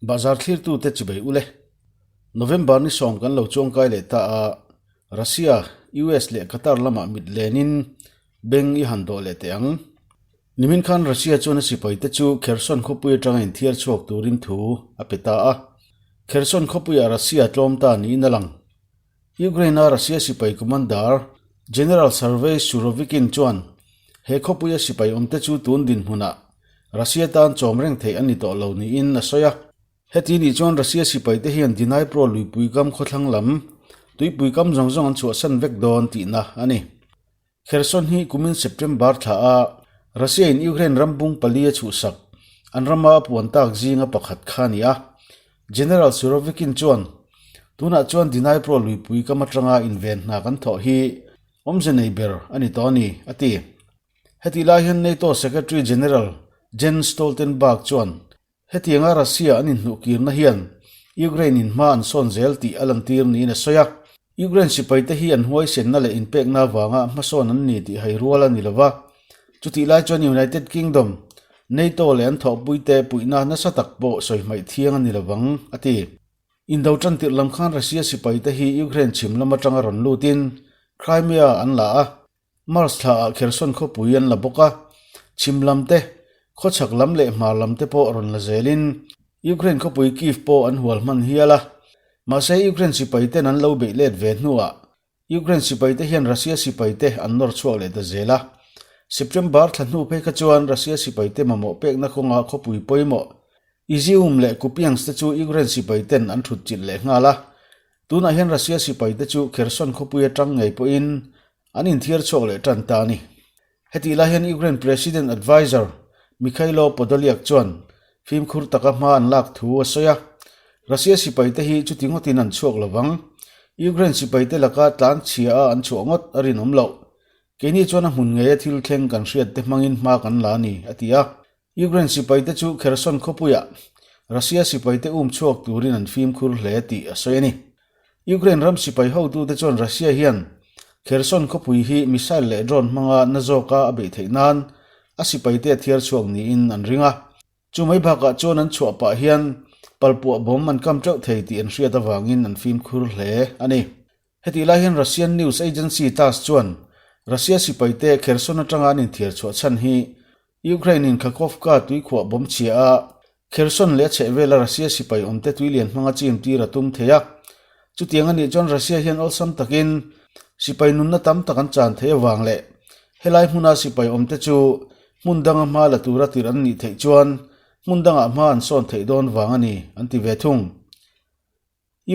Bahzar thlirtute chibei ule. November ni sawm kan lo chuangkai leh ta a, Russia, US leh Qatar lamah mit lenin beng i han dawh leh teh ang. Nimin khan Russia chuan a sipaite chu Kherson khawpui atanga inthiar chhuak turin thu a pe ta a. Kherson khawpuiah Russia tlawm ta niin a lang. Ukraine-a Russia sipai commander General Sergei Surovikin chuan he khawpuia sipai awmte chu tun dinhmunah Russia tan chawm reng theih a ni tawh lo niin a sawi a. Heti nih chuan Russia sipaite hian Dnipro luipui kam khawthlang lam tuipui kam zawng zawng an chhuahsan vek dawn tihna a ni. Kherson hi kumin September thla a Russia in Ukraine ram bung pali a chhuhsak an rama a puan tak zinga pakhat kha a ni a. General Surovikin chuan, Tunah chuan Dnipro luipui kam atanga inven hna kan thawh hi awmze nei ber a ni tawh a ni, a ti. Hetih lai hian NATO Secretary General Jens Stoltenberg chuan, Hetianga Russia an inhnuhkirna hian Ukraine in hma an sawn zel tih a lantir niin a sawi a. Ukraine sipaite hi an huaisenna leh inpekna avanga hmasawn an ni tih hai rual a ni lo va. Chutih lai chuan United Kingdom, NATO leh an thawhpuite puihna nasa tak pawh sawi hmaih thiang a ni lo vang, a ti. Indo tan tirh lam khan Russia sipaite hi Ukraine chhim lam atanga rawn lutin Crimea an la a. Mars thlaah Kherson khawpui an la bawk a, chhim lam te, khawchhak lam leh hmar lam te pawh rawn la zelin Ukraine khawpui Kyiv pawh an hual hman hial a. Mahse Ukraine sipai ten an lo beih let ve hnuah Ukraine sipai te hian Russia sipai te an nawr chhuak leh ta zel a. September thla hnu phei kha chuan Russia sipai te mamawh pekna kawnga khawpui pawimawh Izium leh Kupiansk te chu Ukraine sipai ten an thut chilh leh nghal a. Tunah hian Russia sipai te chu Kherson khawpui atang ngei pawhin An inthiar chhuak leh tan ta a ni. Hetih lai hian Ukraine President Adviser Mykhailo Podolyak chuan fimkhur taka hma an lak thu a sawi a. Russia sipaite hi chuti ngawtin an chhuak lo vang. Ukraine sipaite laka tlan chhia a an chhuah ngawt a rinawm loh. Keini chuan a hmun ngeia thil thleng kan hriat te hmangin hma kan la a ni, a ti a. Ukraine sipaite chu Kherson khawpuiah Russia sipaite um chhuak turin an fimkhur hle tih a sawi a ni. Ukraine ram sipai hotute chuan Russia hian Kherson khawpui hi missile leh drone hmanga na zawka a beih theih nan a sipaite a thiar chhuak niin an ring a. Chu mai bakah chuan an chhuah pah hian palpuah bomb an kam teuh thei tih an hriat avangin an fimkhur hle a ni. Hetih lai hian Russian news agency Tass chuan Russia sipaite Kherson atanga an inthiar chhuah chhan hi Ukraine-in Khakovka tuikhuah bomb chhia a, Kherson leh a chhehvela Russia sipai awmte tuilian hmanga chim tir a tum thei a. Chutiang a nih chuan Russia hian awlsam takin sipai nunna tam tak an chan theih avang leh helai hmuna sipai awmte chu hmun danga hma la tura tirh an nih theih chuan hmun dangah hma an sawn theih dawn vang a ni, an ti ve thung.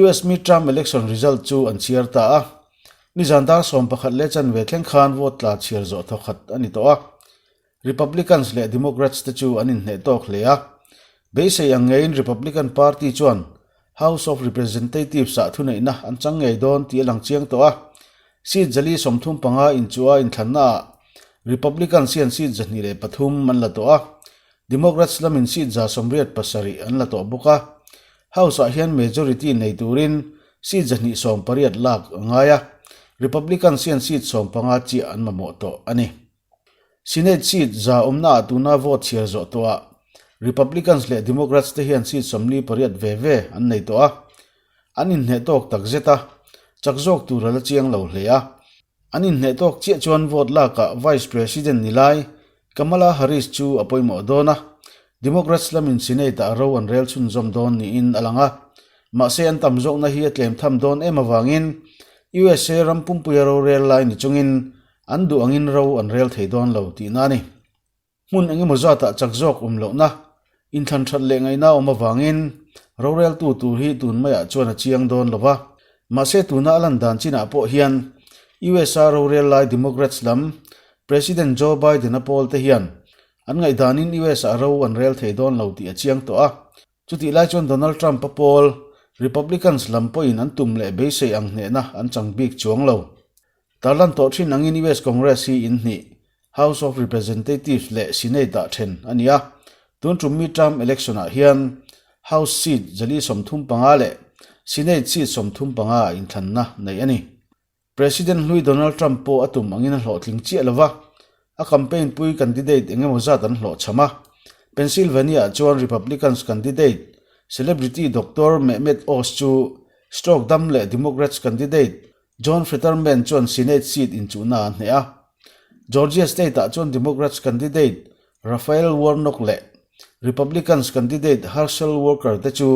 US midterm election result chu an chhiar ta a, nizan dar 11 leh chanve thleng khan vote tla chhiar zawh thawkhat a ni tawh a. Republicans leh Democrats te chu an inhneh tawk hle a. Beisei ang ngeiin Republican Party chuan House of Representatives ah thuneihna an chang ngei dawn tih a lang chiang tawh a. Seat 435 inchuah inthlanna ah Republicans hian seat 203 an la tawh a, Democrats lamin seat 87 an la tawh bawk a. House-ah hian majority nei turin seat 280 lak a ngai a, Republicans hian seat 15 chiah an mamawh tawh a ni. Senate seat za awmnaah tuna vote chhiar zawh tawhah Republicans leh Democrats te hian seat 48 ve ve an nei tawh a, an inhneh tawk tak zet a, chak zawk tur a la chiang lo hle a. An inhneh tawk chiah chuan vote lakah Vice President ni lai Kamala Harris chu a pawimawh dawn a, Democrats lamin Senate-ah ro an rel chhunzawm dawn niin a lang a. Mahse an tam zawkna hi a tlem tham dawn em avangin USA ram pumpuia rorel lai ni chungin an duh angin ro an rel thei dawn lo tihna a ni. Hmun engemaw zatah chak zawk awm lohna, inthlan that leh ngaihna awm avangin roreltu tur hi tun maiah chuan a chiang dawn lo va. Mahse tuna a lan dan chinah pawh hian USA rorel lai Democrats lam President Joe Biden-a pawl te hian an ngaihdanin US-ah ro an rel thei dawn lo tih a chiang tawh a. Chutih lai chuan Donald Trump-a pawl Republicans lam pawhin an tum leh beisei ang hnehna an chang bik chuang lo. Tarlan tawh thin angin US Congress hi inhnih, House of Representatives leh Senate-ah then a ni a. Tun tum midterm election-ah hian House seat 435 leh Senate seat 35 ah inthlanna neih a ni. President hlui Donald Trump pawh a tum angin a hlawhtling chiah lo va, a campaign pui candidate eng emaw zat an hlawhchham a. Pennsylvania-ah chuan Republicans candidate Celebrity Doctor Mehmet Oz chu stroke dam leh Democrats candidate John Fetterman chuan Senate seat inchuhna a hneh a. Georgia state-ah chuan Democrats candidate Raphael Warnock leh Republicans candidate Herschel Walker te chu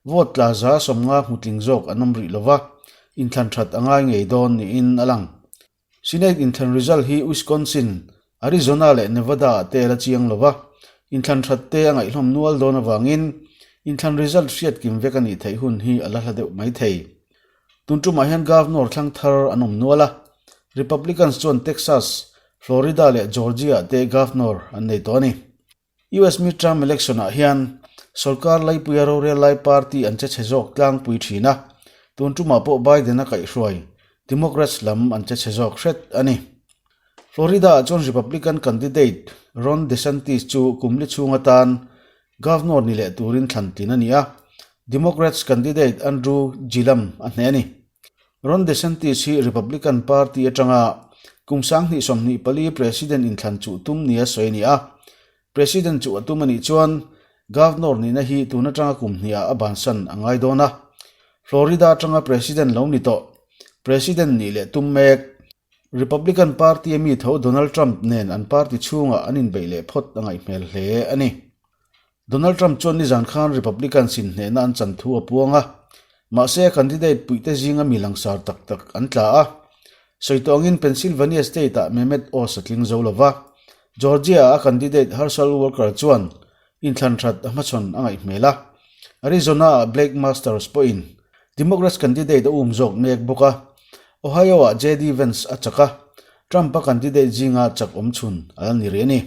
vote tla 50% hmutling zawk an awm rih lo va, inthlan that a ngai ngei dawn niin a lang. Senate inthlan result hi Wisconsin, Arizona leh Nevada-ah te a la chiang lo va, inthlan that te a ngaihhlawm nual dawn avangin inthlan result hriat kim vek a nih theih hun hi a la hla deuh mai thei. Tun tumah hian Governor thlang thar an awm nual a, Republicans chuan Texas, Florida leh Georgia-ah te Governor an nei tawh a ni. US midterm election-ah hian sorkar laipuia rorel lai party an che chhe zawk tlangpui thin a, tun tumah pawh Biden-a kaihhruai Democrats lam an che chhe zawk hret a ni. Florida-ah chuan Republican candidate Ron DeSantis chu kum li chhung atan Governor ni leh turin thlan tlin a ni a, Democrats candidate Andrew Gillum a hneh a ni. Ron DeSantis hi Republican Party atanga kum 2024 President inthlan chuh tum nia sawi a ni a. President chuh a tum a nih chuan Governor nihna hi tun atanga kum hnihah a bansan a ngai dawn a. Florida atanga President lo ni tawh, President nih leh tum mek. Republican Party a mi tho Donald Trump nen an party chhungah an inbeih leh phawt a ngaih hmel hle a ni. Donald Trump chuan nizan khan Republicans in hnehna an chan thu a puang a, mahse a candidate puihte zinga mi langsar tak tak an tla a. Sawi tawh angin Pennsylvania state ah Mehmet Oz a tling zo lova, Georgia ah a candidate Herschel Walker chuan inthlan that a hmachhawn a ngaih hmel a. Arizona ah Blake Masters pawhin Democrats candidate a um zawk mek bawk a, Ohio ah JD Vance a chak a, Trump a candidate zinga chak awmchhun a la ni rih a ni.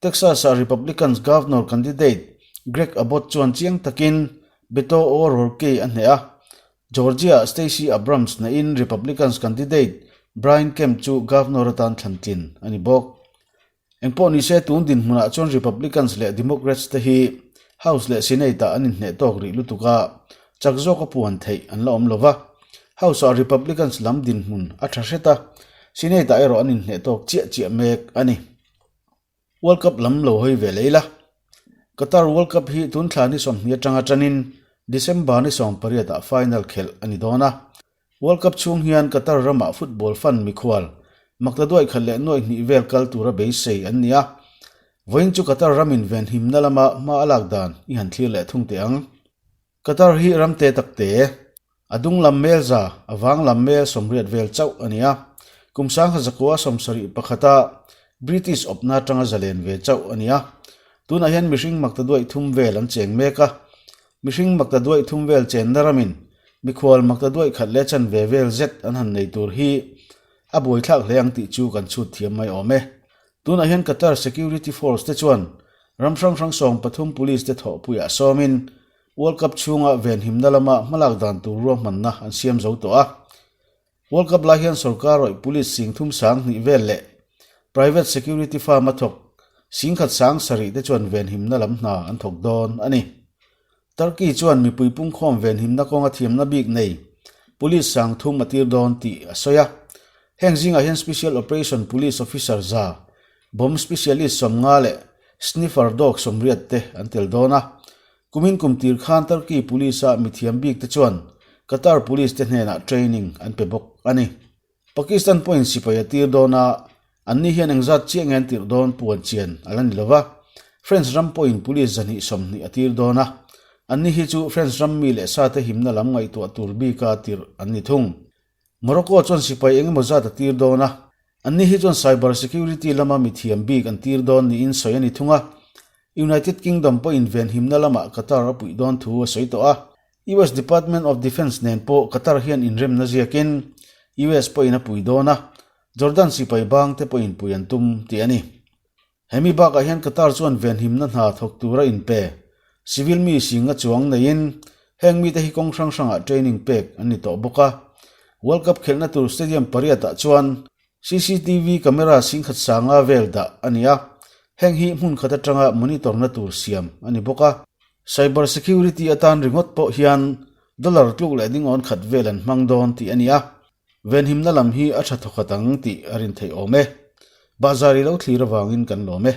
Texas-a Republicans Governor candidate Greg Abbott chuan chiang takin Beto O'Rourke a hneh a, Georgia-ah Stacey Abrams hnehin Republicans candidate Brian Kemp chu Governor atan thlan tlin a ni bawk. Engpawh nise tun dinhmunah chuan Republicans leh Democrats te hi House leh Senate-ah an inhneh tawk rih lutuk a, chak zawka puan theih an la awm lo va. House-ah Republicans lam dinhmun a tha hret a, Senate-ah erawh an inhneh tawk chiah chiah mek a ni. World Cup lam lo hawi ve leh ila. Qatar World Cup hi tun thla ni 20 atanga tanin December ni 18 ah final khelh a ni dawn a. World Cup chhung hian Qatar ramah football fan mikhual maktaduai khat leh nuaih hnih vel kal tura beisei an ni a. Vawiin chu Qatar ramin venhimna lama hma a lak dan i han thlir leh thung teh ang. Qatar hi ram te tak te, a dung lam mel za, a vang lam mel 80 vel chauh a ni a. Kum 1971 British awpna atanga zalen ve chauh a ni a. Tunah hian mihring maktaduaih thum vel an cheng mek a. Mihring maktaduaih thum vel chenna ramin mikhual maktaduaih khat leh chanve vel zet an han nei tur hi a buaithlak hle ang tih chu kan chhut thiam mai awm e. Tunah hian Qatar Security Force te chuan ram hrang hrang 13 police te thawhpuiah sawmin World Cup chhunga venhimna lama hmalak dan tur ruahmanna an siam zo tawh a. World Cup lai hian sorkar rawih police 32,000 vel leh private security firm a thawk 17,700 te chuan venhimna lam hna an thawk dawn a ni. Turkey chuan mipui pungkhawm venhimna kawnga thiamna bik nei police 3000 a tir dawn tih a sawi a. Heng zingah hian Special Operation Police Officer 100, bomb specialist 50 leh sniffer dog 80 te an tel dawn a. Kumin kum tir khan Turkey Police-a mithiam bik te chuan Qatar Police te hnenah training an pe bawk a ni. Pakistan pawhin sipai a tir dawn a, anni hian engzat chiah nge an tirh dawn puan chian a la ni lo va. French ram pawhin police 220 a tir dawn a, anni hi chu French ram mi leh sate himna lam ngaihtuah tur bika tirh an ni thung. Morocco chuan sipai eng emaw zat a tir dawn a, anni hi chuan cyber security lama mithiam bik an tir dawn niin sawi a ni thung a. United Kingdom pawhin venhimna lamah Qatar a puih dawn thu a sawi tawh a. US Department of Defence nen pawh Qatar hian inremna ziakin US pawhin a pui dawn a, Jordan sipai bang te pawhin pui an tum tih a ni. Hemi bakah hian Qatar chuan venhimna hna thawk tura inpe civil mi singa chuang neiin heng mite hi kawng hrang hrangah training pek an ni tawh bawk a. World Cup khelhna tur stadium pariatah chuan CCTV camera 1500 vel dah a ni a, heng hi hmun khat atanga monitor na tur siam a ni bawk a. Cyber security atan ringawt pawh hian dollar tluk leh dingawn khat vel an hmang dawn tih a ni a, venhimna lam hi a tha thawkhat ang tih a rin theih awm e. Bahzar i lo thlir avangin kan lawm e.